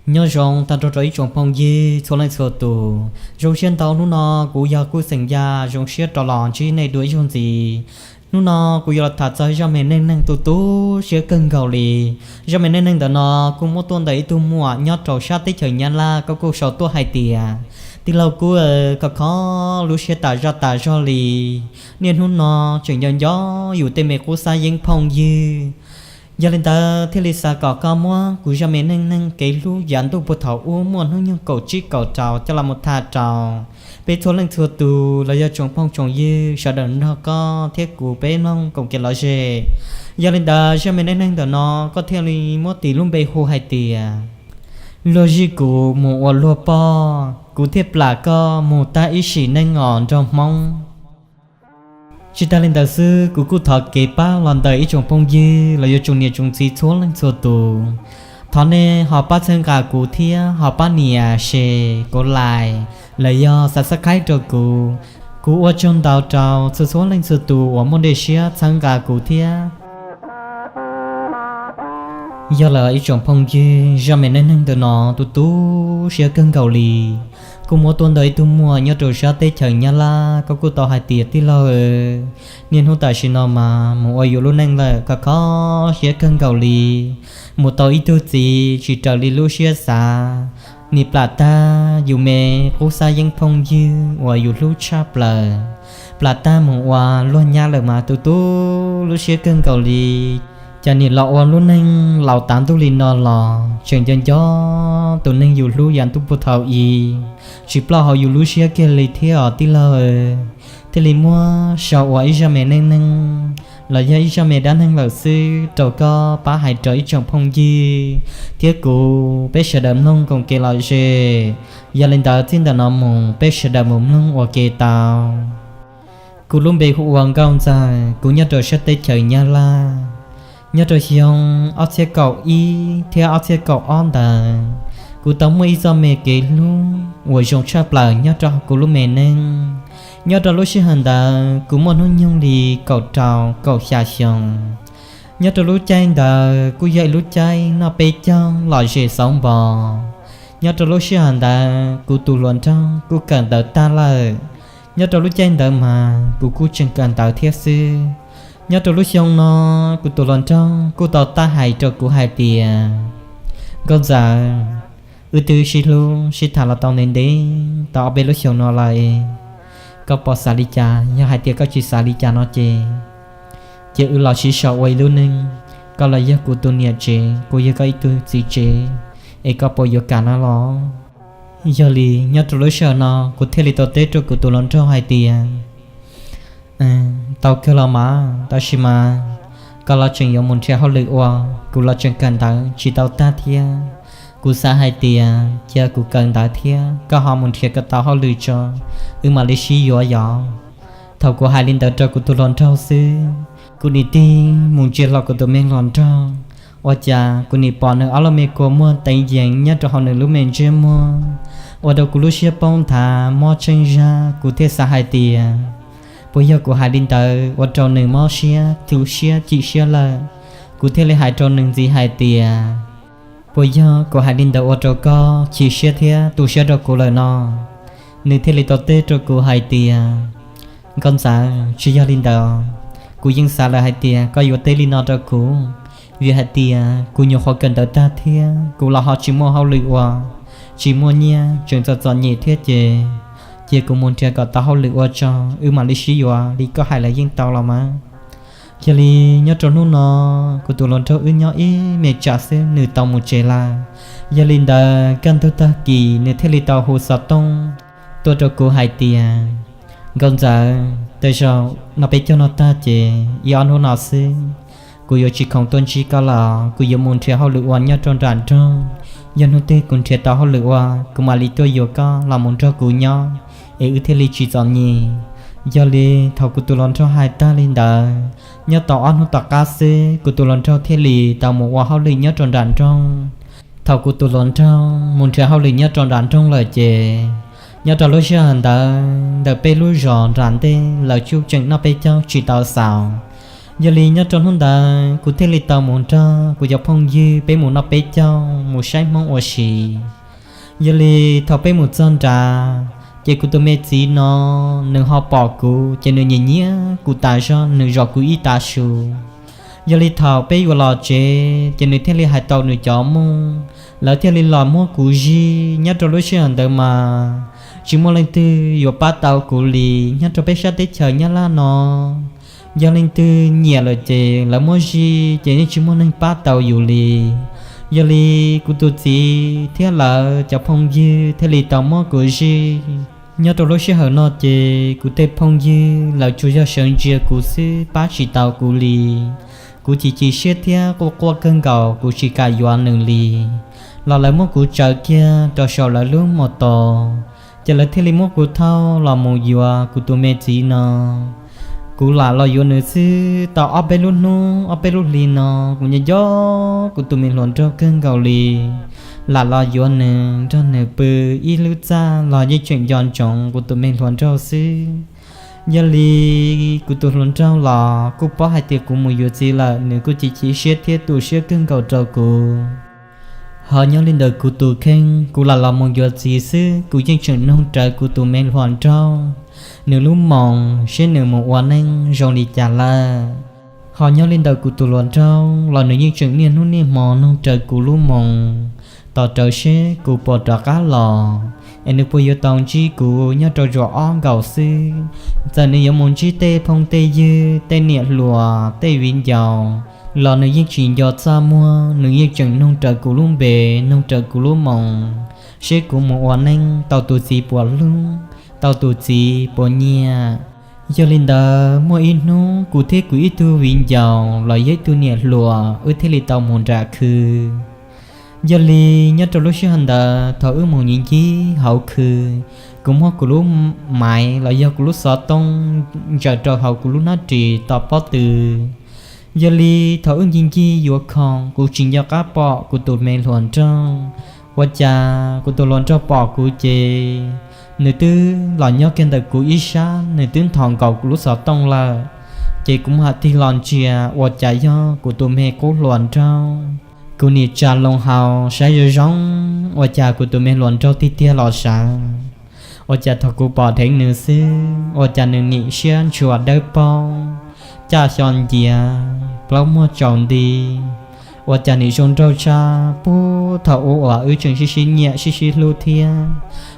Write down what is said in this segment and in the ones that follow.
Nyob zoo tag nrho rau ib tsoom phooj ywg txhua leej txhua tus. Zoo siab ntau hnub no kuv yog Kuj xeem Yaj zoo siab rov los ntsib nej dua ib zaug ntxiv. Hnub no kuv yuav los tham txog ib zaj me neej neeg tu tu siab kawg nkaus li. Zaj me neej neeg ntawm no kuj muab tuaj ntawm ib tug muam nyob rau sab teb chaws Nyab Laj, koj kuj sau tuaj hais tias, tij laug Kuj, khov kho lub siab tas zaj tas zog li. Niaj hnub no tseem nco nco yus tej me qub xab yeeb phooj ywg. Yog li ntawd thiaj li xav kom koj muab kuv zaj me neej neeg kev hlub yav ntuj puag thaum ub muaj hnub nyoog kaum tsib kaum rau coj los mus tham rau peb txhua leej txhua tus los yog tsoom phooj tsoom ywg sawv daws nrog koj thiab kuv peb mloog koom kev lom zem. Yog li ntawd zaj me neej neeg ntawm no koj thiaj li muab tis lub npe hu hais tias, luag zij kuv mus ua luag poj, kuv thiaj plam koj mus tag ib sim neej os nraug Hmoob. Tsis tas li ntawd xwb, kuv kuj thov kev pab los ntawm ib tsoom phooj ywg los yog tsoom niam tsoom txiv txhua leej txhua tus. Thov nej ho pab txhawb nqa kuv thiab ho pab nias share, kov like los yog subscribe rau kuv. Kuv ua tsaug ntau rau txhua txhua leej txhua tus uas muaj ntsej siab txhawb nqa kuv thiab. Yog lawm ib tsoom phooj ywg, zaj me neej neeg ntawm no tu tu siab kawg nkaus li. Kuj muab tuaj ntawm ib tug muam nyob rau sab teb chaws Nyab Laj, koj kuj tau hais tias, tij laug, niaj hnub tam sim no mas mus ua yus lub neej lawm khov kho siab kawg nkaus li. Mus tau ib tug txiv tsis raws li lub siab xav, nim plam tag yus me qub xab yeeb phooj ywg uas yus hlub tshaj plaws, plam tag mus ua luag nyab lawm mas tu tu lub siab kawg nkaus li. Cas nim los ua lub neej laus tav ntuj li no los tseem nco nco tus neeg yus hlub yav ntuj puag thaum i, tsis ploj hauv yus lub siab kiag li thiab os tij laug. Thiaj li muab sau ua ib zaj me neej neeg los yog ib zaj me dab neeg lawm xwb rau koj pab hais rau ib tsoom phooj ywg thiab kuv peb sawv daws mloog koom kev lom zem. Yog li ntawd txij ntawm no mus peb sawv daws mus mloog ua ke tau. Kuv lub npe hu ua Nkauj Ntxawg, kuv nyob rau sab teb chaws Nyab Laj. Nyob rau xyoo ob txhiab kaum ib thiab ob txhiab kaum ob ntawd, kuv tau muaj ib txoj me kev hlub uas zoo tshaj plaws nyob rau kuv lub me neej. Nyob rau lub sij hawm ntawd kuv muaj hnub nyoog li kaum rau kaum xya xyoo. Nyob rau lub caij ntawd kuj yog ib lub caij noj peb caug lom zem xauv npo. Nyob rau lub sij hawm ntawd kuv tus hluas nraug kuj kawm ntawv tag lawm. Nyob rau lub caij ntawd mas kuv kuj tseem kawm ntawv thiab xwb. Nyob rau lub xyoo no kuv tus hluas nraug kuj tau tau hais rau kuv hais tias, Nkauj Ntxawg, wb twb sib hlub sib tham los tau ntev ntev tau ob peb lub xyoo no lawm. Koj puas xav li cas? Yog hais tias koj tsis xav li cas no ces, ces wb los sib sau ua ib lub neej. Koj los yog kuv tus niam tsev, kuv yog koj ib tug txiv tsev, es koj puas yuav kam no los? Yog li nyob rau lub sij hawm no kuv thiaj li tau teb rau kuv tus hluas nraug hais tias, tau kawg los mas, tab sis mas koj los tseem yuav mus nrhiav hauj lwm ua, kuv los tseem kawm ntawv tsis tau tag thiab. Kuv xav hais tias cia kuv kawm ntawv thiab koj ho mus nrhiav kom tau hauj lwm tso, wb mam li sib yuav yos. Thaum kuv hais li ntawd rau kuv tus hluas nraug xwb, kuv nim tig mus ntsia hlo kuv tus me hluas nraug, ua cas kuv nim pom nws ob lub me kua muag teev yees nyob rau hauv nws lub me ntsej muag, ua rau kuv lub siab poob nthav mob tsheej zaj. Kuv thiaj xav hais tias, puas yog kuv hais li ntawd ua rau nws mob siab tu siab chim siab lawm? Kuv thiaj li hais rau nws ntxiv hais tias, puas yog kuv hais li ntawd ua rau koj chim siab thiab tu siab rau kuv lawm no? Nws thiaj li tau teb rau kuv hais tias, Nkauj Ntxawg, tsis yog li ntawd. Kuv yeej xav lawm hais tias koj yuav teb li no rau kuv, vim hais tias kuv nyuam qhuav kawm ntawv tag thiab kuv los ho tsis muaj hauj lwm ua, tsis muaj nyiaj, tseem txom txom nyem thiab ces, cia kuv mus nrhiav kom tau hauj lwm ua tso, wb mam li sib yuav li koj hais los yeej tau los mas. Yog li nyob rau hnub no, kuv tus hluas nraug wb nyob ib me tsam xwb nws tau mus tsev lawm. Yog li ntawd kaj ntug tag kis nws thiaj li tau hu xov tooj tuaj rau kuv hais tias, Nkauj Ntxawg, tej zaum no peb caug no tag ces ib ob hnub no xwb, kuv yuav tsis khoom tuaj ntsib koj lawm, kuv yuav mus nrhiav hauj lwm ua nyob rau nram nroog. Yog hnub twg kuv nrhiav tau hauj lwm ua, kuv mam li tuaj yuav koj los mus nrog kuv nyob, es wb thiaj li tsis txom nyem. Yog li thaum kuv tus hluas nraug hais tag li ntawd, nyob tau ob hnub tom qab xwb kuv tus hluas nraug thiaj li tau mus ua hauj lwm nyob rau nram nroog. Thaum kuv tus hluas nraug mus nrhiav hauj lwm nyob rau nram nroog lawm ces, nyob rau lub sij hawm ntawd ntawm peb lub zos nram ntej lawv tsuj tseem noj peb caug tsis tau xaus. Yog li nyob rau hnub ntawd kuv thiaj li tau mus nrog kuv cov phooj ywg peb mus noj peb caug mus saib Hmoob ua si. Yog li thaum peb mus txog nrad, ces kuv tus me txiv no nws ho pom kuv ces nws nyiam nyiam kuv tas zog, nws zov kuv ib tav su. Yog li thaum peb yuav los tsev ces nws thiaj li hais tau nws cov moo, lawv thiaj li los muab kuv zij. Nyob rau lub sij hawm ntawd mas tsis muaj leej twg yuav pab tau kuv li. Nyob rau peb sab teb chaws Nyab Laj no, yog leej twg nyiam lawm ces lawv muab zij ces yeej tsis muaj neeg pab tau yus li. Yog li kuv tus txiv thiab lawv cov phooj ywg thiaj li tau muab kuv zij. Nyob rau lub sij hawm no ces kuv tej phooj ywg lawv tsuas yog sawv ntsia kuv xwb, pab tsis tau kuv li. Kuv chim chim siab thiab quaj quaj kawg nkaus, kuv tsis kam yuav nws li. Los lawv muab kuv tsaws kiag rau saum lawv lub mos tos, ces lawv thiaj li muab kuv thauj los mus yuav kuv tus me txiv no. Kuv lam los yuav nws xwb tau ob peb lub hnub ob peb lub hli no, kuv nco nco kuv tus me hluas nraug kawg nkaus li. Lam los yuav nws, nrog nws pw ib lub txaj los yeej tseem nco ntsoov kuv tus me hluas nraug xwb. Yog li kuv tus hluas nraug los kuj paub hais tias kuv mus yuav txiv lawm, nws kuj chim chim siab thiab tu siab kawg nkaus rau kuv. Ho nyob li ntawm kuv tus kheej, kuv lam los mus yuav txiv xwb, kuv yeej tseem nug rawv kuv tus me hluas nraug nws lub moos seb nws mus ua neej zoo li cas lawm. Ho nyob li ntawm kuv tus hluas nraug los nws yeej tseem niaj hnub niaj hmo nug rawv kuv lub moos, tos rawv seb kuv puas rov qab los, es nws puas yuav tau ntsib kuv nyob rau zaum ob nkaus xwb. Txawm nws yuav mus ntsib tej phooj tej ywg, tej niam hluas, tej viv ncaus, los nws yeej tsis nco txaj muag, nws yeej tseem nug rawv kuv lub npe, nug rawv kuv lub moos, seb kuv mus ua neej tau tus txiv puas hlub, tau tus txiv puas nyiam. Yog li ntawd muaj ib hnub kuv thiab kuv ib tug viv ncaus los yog ib tug niam hluas wb thiaj li tau mus nram khw. Yog li nyob rau lub sij hawm ntawd thaum wb mus ncig ncig hauv khw, kuv muab kuv lub maiv los yog kuv lub xov tooj ntsaws rau hauv kuv lub hnab ris tom pob tw. Yog li thaum wb ncig ncig yuav kho, kuv tsis nco qab pom kuv tus me hluas nraug. Ua cas kuv tus hluas nraug pom kuv ces nws twb los nyob kiag ntawm kuv ib sab, nws twb nthos nkaus kuv lub xov tooj lawm. Ces kuv mam tig los ntsia ua cas yog kuv tus me qub hluas nraug. Kuv nim tsa loo hau saib zoo zoo, ua cas kuv tus me hluas nraug tiag tiag los sawv. Ua cas thaum kuv pom dheev nws xwb, ua cas nws nim siab ntshua dawb paug, caj xyo nciav, plaub muag tsaus nti. Ua cas nim zoo nraug tshaj puag thaum ub uas wb tseem sib sib nyiam sib sib hlub thiab,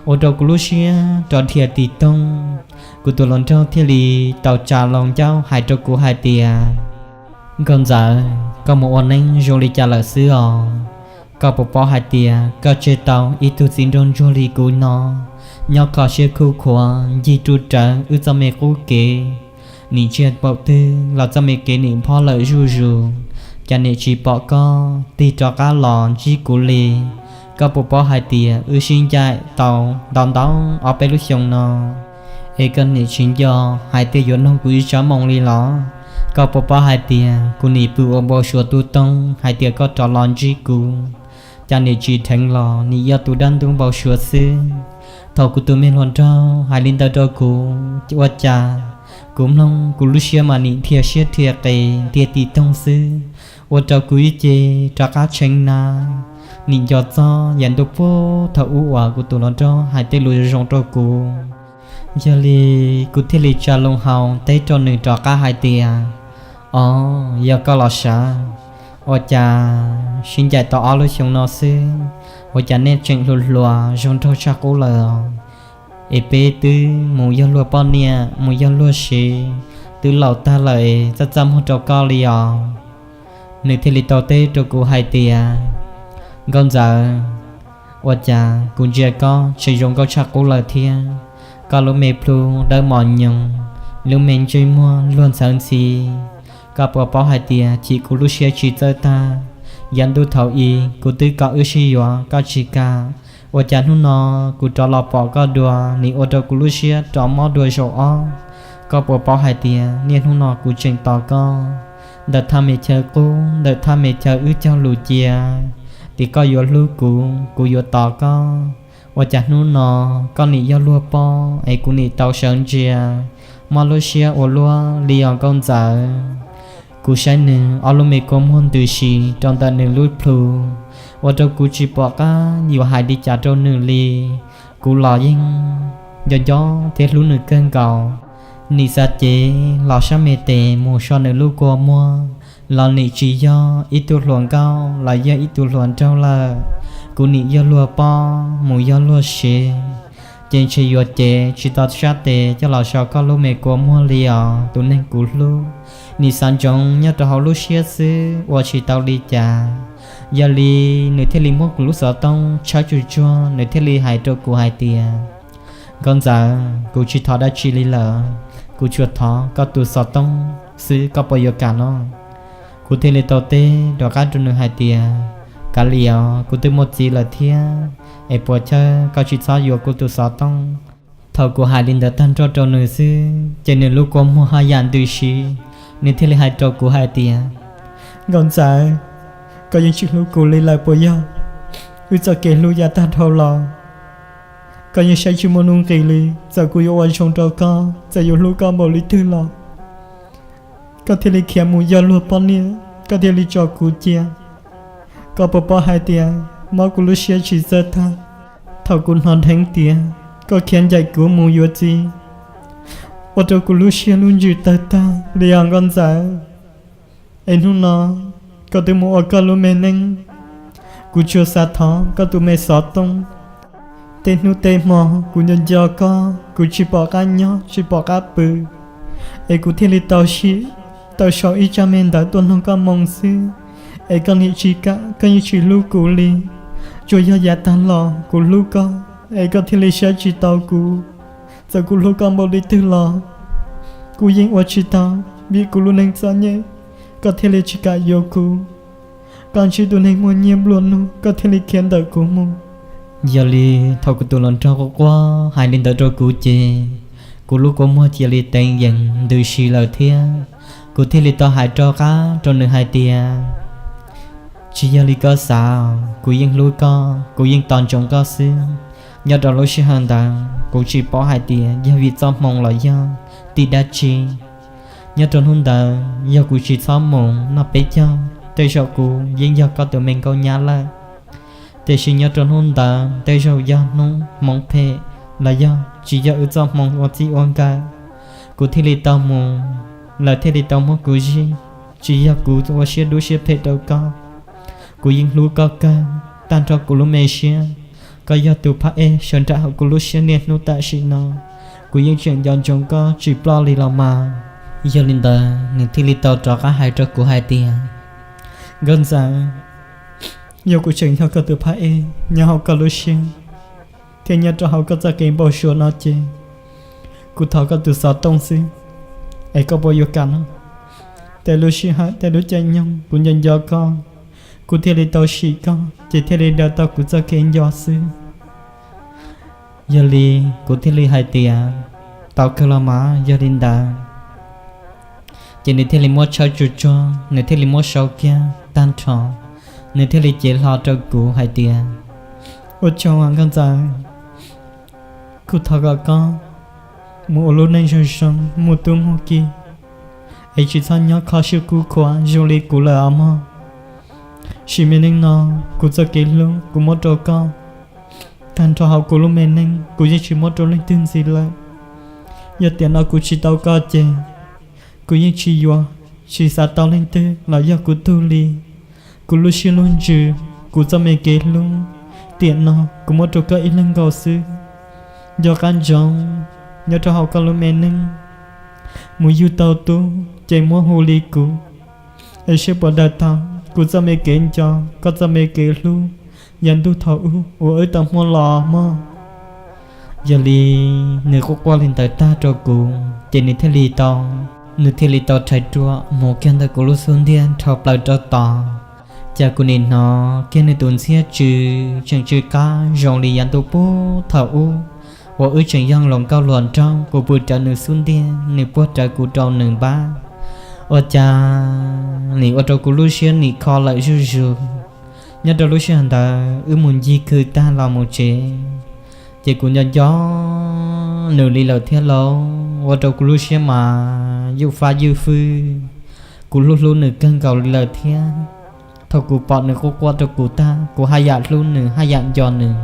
ua rau kuv lub siab rov dhia tig toog. Kuv tus hluas nraug thiaj li tau tsa loo ncauj hais rau kuv hais tias, Nkauj Ntxawm, koj mus ua neeb zoo li cas lawm xwb os? Koj puas paub hais tias koj tseg tau ib tug txiv nraug ntsuag li kuv no nyob kho siab khuj khuav ncig ruj rawv wb txoj me qub kev? Nim tsiaj npaum twg los txoj me kev nim nphob lawm zuj zus, cas nim tsis pom koj tig rov qab los ntsib kuv li? Koj puas paub hais tias wb sib ncaim tau ntau ntau ob peb lub xyoo no, es koj nim tsis nco hais tias yuav nug kuv ib tsab moo li los? Koj puas paub hais tias kuv nim pw ua npau suav tu toog hais tias koj rov los ntsib kuv, cas nim tsis dheev los nim yog tus dab ntub npau suav xwb. Thaum kuv tus me hluas nraug hais li ntawd rau kuv ua cas kuv mloog kuv lub siab mas nim dhia siab dhia qes dhia tig toog xwb, ua rau kuv ib ce rov qab tshee na. Nim nco txog yav ntuj puag thaum ub uas kuv tus hluas nraug hais tej lus zoo zoo rau kuv. Yog li kuv thiaj li tsa loo hau teb rau nws rov qab hais tias, Os, yog koj los sav. Ua cas sib ncaim tau ob lub xyoo no xwb, ua cas nej tseem hluas hluas zoo nraug tshaj qub lawm? Es peb twb mus yog luag poj niam mus yog luag sev, twb laus tag lawm es txaj txaj muag rau koj li os. Nws thiaj li tau teb rau kuv hais tias, Nkauj Ntxawm, ua cas kuv ntsia koj tseem zoo nkauj tshaj qub lawm thiab? Koj lub me plhu dawb mos nyoos, lub me ntsej muag luag ntxhawv ntxhi, koj puas paub hais tias chim kuv lub siab tsis txawj tag. Yav ntuj thaum i kuv twb kom wb sib yuav koj tsis kam, ua cas hnub no kuv rov los pom koj dua nim ua rau kuv lub siab rov mob dua zaum ob. Koj puas paub hais tias niaj hnub no kuv tseem tos koj ntawm thaj me chaw qub, ntawm thaj me chaw wb cog lus cia tias koj yuav hlub kuv, kuv yuav tos koj. Ua cas hnub no koj nim yog luag poj es kuv nim tau sawv ntsia, mob lub siab ua luaj li os Nkauj Ntxawm. Kuv saib nws ob lub me kua muag ntws si rau ntawm nws lub plhu, ua rau kuv tsis pom qab yuav hais li cas rau nws li. Kuv los yeej nco nco thiab hlub nws kawg nkaus. Nim xav cev los sab me tes mus so nws lub kua muag los nim tsis yog ib tug hluas nkauj los yog ib tug hluas nraug lawm. Kuv nim yog luag pob mus yog luag sev, ces ntshe yuav cev tsis tau sab tes coj los so koj lub me kua muag li os tus neeg kuv hlub. Nim xav ntsoov nyob rau hauv lub siab xwb ua tsis tau li cas. Yog li nws thiaj li muab kuv lub xov tooj tshawb tsuag tsuag, nws thiaj li hais rau kuv hais tias, Nkauj Ntxawm, kuv tsis thov dab tsi li lawm, kuv tsuas thov koj tus xov tooj xwb, koj puas yuav kam no? Kuv thiaj li tau teb rov qab rau nws hais tias, Kav liam, kuv twb muaj txiv lawm thiab, es puas chawj koj tsis txhob yuav kuv tus xov tooj? Thaum kuv hais li ntawd tag nrho rau nws xwb ces nws lub kua muag haj yam ntws si, nws thiaj li hais rau kuv hais tias, Nkauj Ntxawm, koj yeej tsis hlub kuv li lawm puas yog? Wb txoj kev hlub yav tag dhau los, koj yeej saib tsis muaj nuj nqis li. Txawm kuv yuav ua zoo rau koj, txawm yuav hlub koj npaum li twg los, koj thiaj li khiav mus yog luag poj niam, koj thiaj li tso kuv cia. Koj puas paub hais tias mob kuv lub siab tsis txawj tag thaum kuv hnov dheev tias koj khiav ncaim kuv mus yuav txiv, ua rau kuv lub siab lub ntsws tawg tag li os Nkauj Ntxawm. Es hnub no koj twb mus ua koj lub me neej, kuv tsuas xav thov koj tus me xov tooj. Tej hnub tej hmo kuv nco nco koj, kuv tsis pom qab nyob tsis pom qab pw, es kuv thiaj li tau sim, tau sau ib tsab me ntawv tuaj noog koj moo xwb, es koj nim tsis kam, koj yeej tsis hlub kuv li. Tsuas yog yav tag los kuv hlub koj, es koj thiaj li saib tsis tau kuv. Txawm kuv hlub koj npaum li twg los kuv yeej ua tsis tau, vim kuv lub neej txom nyem, koj thiaj li tsis kam yuav kuv. Koj ntsib tus neeg muaj nyiaj nplua nuj, koj thiaj li khiav ntawm kuv mus. Yog li thaum kuv tus hluas nraug quaj quaj hais li ntawd rau kuv ces kuv lub kua muag cia li teev yees ntws si lawm thiab. Kuv thiaj li tau hais rov qab rau nws hais tias, Tsis yog li koj xav, kuv yeej hlub koj, kuv yeej tos ntsoov koj xwb. Nyob rau lub sij hawm ntawd kuv tsis paub hais tias yog vim txoj hmoo los yog tim dab tsi. Nyob rau hnub ntawd yog kuv tsis txhob mus noj peb caug, tej zaum kuv yeej yog koj tus me nkauj nyab lawm. Tiam sis nyob rau hnub ntawd tej zaum yog hnub hmoov phem los yog tsis yog wb txoj hmoo ua txij ua nkawm, kuv thiaj li tau mus, lawv thiaj li tau muab kuv zij. Tsis yog kuv ua siab dub siab phem rau koj, kuv yeej hlub koj kawg, tag nrho kuv lub me siab. Koj yog tus phab ej sawv nram hauv kuv lub siab niaj hnub tam sim no, kuv yeej tseem nco ntsoov koj tsis ploj li los mas. Yog li ntawd nws thiaj li tau rov qab hais rau kuv hais tias, Nkauj Ntxawm, yog kuv tseem yog koj tus phab ej nyob hauv koj lub siab thiab nyob rau hauv koj txoj kev npau suav no ces kuv thov koj tus xov tooj xwb, es koj puas yuav kam no? Tej lub sij hawm tej lub caij nyoog kuv nco nco koj, kuv thiaj li tau sim koj ces thiaj li daws tau kuv txoj kev nco xwb. Yog li kuv thiaj li hais tias, Tau kawg los mas, yog li ntawd. Ces nws thiaj li muab tshawb tsuag tsuag, nws thiaj li muab sau kiag tag nrho, nws thiaj li cev hlo rau kuv hais tias, Ua tsaug Nkauj Ntxawm, kuv thov kom koj mus ua lub neej zoo zoo muaj tub muaj ki, es tsis txhob nyob kho siab kub khuav zoo li kuv lawm os mog. Sim me neej no kuv txoj kev hlub kuv muab rau koj, tag nrho hauv kuv lub me neej kuv yeej tsis muab rau leej twg ntxiv lawm. Yog tiam no kuv tsis tau koj ces kuv yeej tsis yuav, tsis xav tau leej twg los yog kuv tug li. Kuv lub siab lub ntsws, kuv txoj me kev hlub, tiam no kuv muab rau koj ib leeg nkaus xwb. Nco qab ntsoov nyob rau hauv koj lub me neej, mus yug tau tub ces muab hu li kuv, es seb puas daws tau kuv txoj me kev nco, koj txoj me kev hlub yav ntuj thaum ub uas wb tau muaj los mog. Yog li nws quaj quaj li ntawd tag rau kuv ces nws thiaj li tau, nws thiaj li tau rhais ruam mus kiag ntawm kuv lub xub ntiag dhau plaws rau tod. Cas kuv nim hnov kiag nws tus ntxhiab tsw tseem tsw qab zoo li yav ntuj puag thaum ub uas wb tseem yog hluas nkauj hluas nraug, kuv pw rawv nws xub ntiag, nws puag rawv kuv rau nws npab. Ua cas nim ua rau kuv lub siab nim kho lawm zuj zus. Nyob rau lub sij hawm ntawd wb mus ncig khw tag los mus tsev, ces kuv nco nco nws li lawm thiab lauj, ua rau kuv lub siab mas ywj fab ywj fwj. Kuv hlub hlub nws kawg nkaus li lawm thiab. Thaum kuv pom nws quaj quaj rau kuv tag, kuv haj yam hlub nws, haj yam nco nws.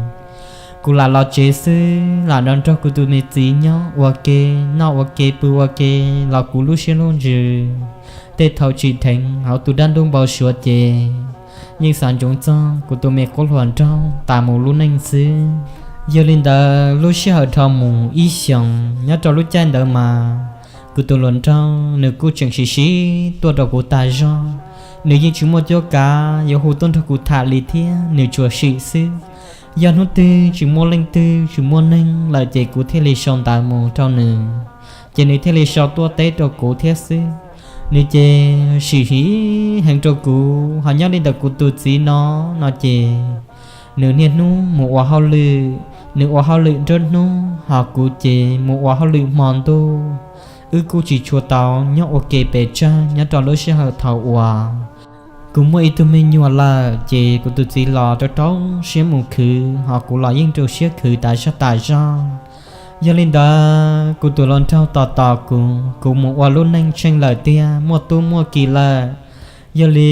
Kuv lam los tsev xwb, lam nrog nrog kuv tus me txiv nyob ua ke, noj ua ke, pw ua ke los kuv lub siab lub ntsws tej thaum tsim dheev hauv tus dab ntub npau suav ces yeej xav ntsoov txog kuv tus me qub hluas nraug tas mus lub neej xwb. Yog li ntawd lub sij hawm dhau mus ib xyoos, nyob rau lub caij ntawd mas kuv tus hluas nraug nws kuj tseem siv siv tuaj rau kuv tag zog. Nws yeej tsis muaj cuab kav yuav hu tuaj nrog kuv tham li thiab, nws tsuas sim xwb. Yog hnub twg tsis muaj leej twg, tsis muaj neeg lawm ces kuv thiaj li sau ntawv mus rau nws, ces nws thiaj li sau tuaj teb rau kuv thiab xwb. Nws ces sim siv heev rau kuv, ho nyob li ntawm kuv tus txiv no, no ces nws niaj hnub mus ua hauj lwm, nws ua hauj lwm nruab hnub, ho kuv ces mus ua hauj lwm hmo ntuj. Wb kuj tsis tshua tau nyob ua ke pes tsawg nyob rau lub sij hawm thaum uas kuv muaj ib tug me nyuam lawm, ces kuv tus txiv los rau rau siab mus khwv, ho kuv los yeej rau siab khwv tas zog tas zog. Yog li ntawd kuv tus hluas nraug tos tos kuv, kuv mus ua lub neej tsheej lawm tiag, muaj tub muaj ki lawm. Yog li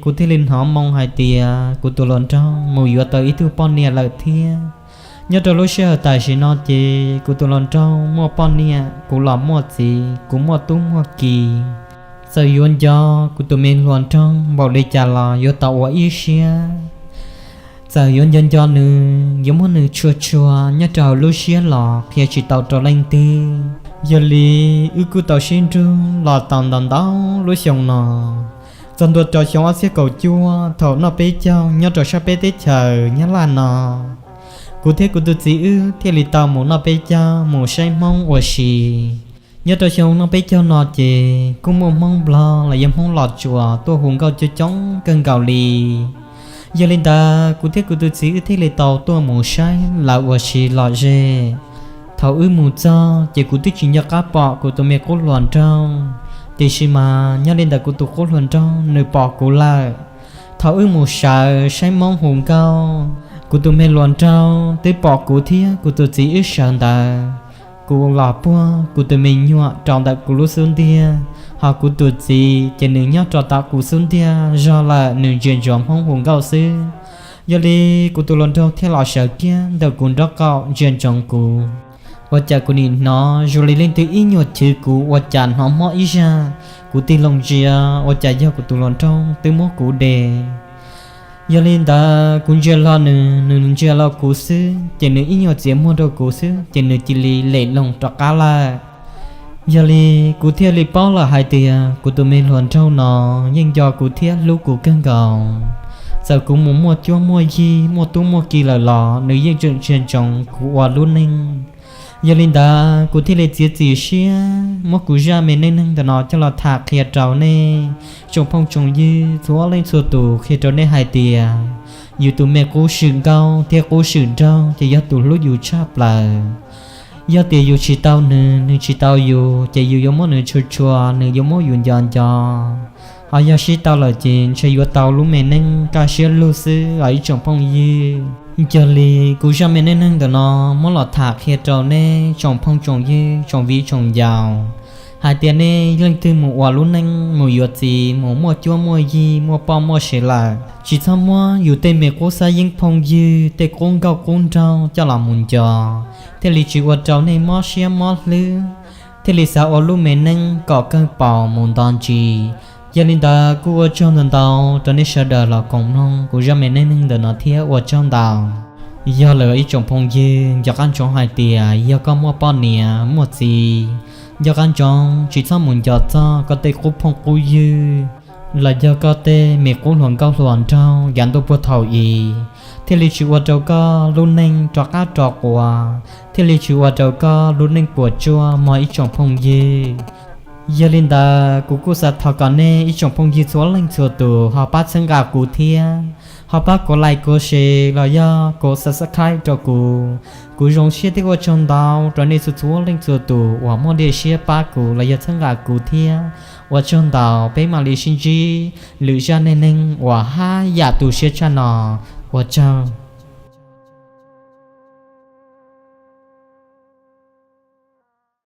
kuv thiaj li hnov moo hais tias kuv tus hluas nraug mus yuav tau ib tug poj niam lawm thiab. Nyob rau lub sij hawm tam sim no ces kuv tus hluas nraug muaj poj niam, kuv los muaj txiv, kuv muaj tub muaj ki. Txawm yuav nco kuv tus me hluas nraug npaum li cas los yuav tau ua ib siab. Txawm yuav nco nco nws, yuav muab nws tshua tshua nyob rau hauv lub siab los qhia tsis tau rau leej twg. Yog li wb kuj tau sib nrug los tau ntau ntau lub xyoo no. Txog ntua rau xyoo ob txhiab kaum cuaj thaum noj peb caug nyob rau sab peb teb chaws Nyab Laj no, kuv thiab kuv tus txiv wb thiaj li tau mus noj peb caug mus saib Hmoob ua si. Nyob rau xyoo noj peb caug no ces kuj muaj Hmoob Nplog los yog Hmoob Los Tsuas tuaj hu nkauj coob coob kawg nkaus li. Yog li ntawd kuv thiab kuv tus txiv wb thiaj li tau tuaj mus saib lawv ua si lom zem. Thaum wb mus txog ces kuv twb tsis nco qab pom kuv tus me qub hluas nraug, tiam sis mas nyob li ntawm kuv tus qub hluas nraug nws pom kuv lawm. Thaum wb mus sawv saib Hmoob hu nkauj, kuv tus me hluas nraug twb pom kuv thiab kuv tus txiv wb sawv ntawd. Kuv los puag kuv tus me nyuam rau ntawm kuv lub xub ntiag, ho kuv tus txiv ces nws nyob rau tom kuv xub ntiag zog lawm, nws ntsia ntsoov Hmoob hu nkauj xwb. Yog li kuv tus hluas nraug thiaj los sawv kiag ntawm kuv nraub qaum ntsia ntsoov kuv. Ua cas kuv nim hnov zoo li leej twg ib nyuag chwv kuv, ua cas hnov mob ib zaj. Kuv tig loo ntsia, ua cas yog kuv tus hluas nraug twb muab kuv de. Yog li ntawd kuv ntsia hlo nws, nws ntsia hlo kuv xwb, ces nws ib nyuag txiav muag rau kuv xwb ces nws cia li lem loo rov qab lawm. Yog li kuv thiaj li paub lawm hais tias kuv tus me hluas nraug no yeej nco kuv thiab hlub kuv kawg nkaus. Txawm kuv mus muaj cuab muaj yig, muaj tub muaj ki lawm los nws yeej tseem ntsia ntsoov kuv ua lub neej. Yog li ntawd kuv thiaj li txiav txim siab muab kuv zaj me neej neeg ntawm no coj los tham qhia rau nej tsoom phooj tsoom ywg txhua leej txhua tus, qhia rau nej hais tias yus tus me qub swm nkauj thiab qub swm nraug ces yog tus hlub yus tshaj plaws. Yog tias yus tsis tau nws, nws tsis tau yus, ces yus yuav muab nws tshua tshua, nws yuav muab yus nco nco. Ho yog sib tau lawm ces ntshe yuav tau lub me neej kaj siab lug xwb os ib tsoom phooj ywg. Yog li kuv zaj me neej neeg ntawm no muab los tham qhia rau nej tsoom phooj tsoom ywg tsoom viv tsoom ncaus hais tias nej leej twg mus ua lub neej, mus yuav txiv, mus muaj cuab muaj yig, muaj poj muaj sev lawm, tsis txhob muab yus tej me qub xab yeeb phooj ywg, tej qub nkauj qub nraug coj los mus nco, thiaj li tsis ua rau nej mob siab mob hlwb, thiaj li xav ua lub me neej kom kawg paus mus nto ntsis. Yog li ntawd kuj ua tsaug ntau ntau rau nej sawv daws los koom mloog kuv zaj me neej neeg ntawm no thiab ua tsaug ntau. Yog lawm ib tsoom phooj ywg, nco qab ntsoov hais tias yog koj muaj poj niam muaj txiv, nco qab ntsoov tsis txhob mus nco txog koj tej qub phooj qub ywg los yog koj tej me qub hluas nkauj hluas nraug yav ntuj puag thaum i, thiaj li tsis ua rau koj lub neej rov qab rov quav, thiaj li tsis ua rau koj lub neej puas tsuaj mog ib tsoom phooj ywg. Yog li ntawd kuv kuj xav thov kom nej ib tsoom phooj ywg txhua leej txhua tus ho pab txhawb nqa kuv thiab, ho pab kuv like, kuv share los yog kuv subscribe rau kuv. Kuv zoo siab thiab ua tsaug ntau rau nej txhua txhua leej txhua tus uas muaj diaj siab pab kuv los yog txhawb nqa kuv thiab. Ua tsaug ntau, peb mam li sib ntsib lwm zaj neej neeg uas haj yam tu siab tshaj no. Ua tsaug.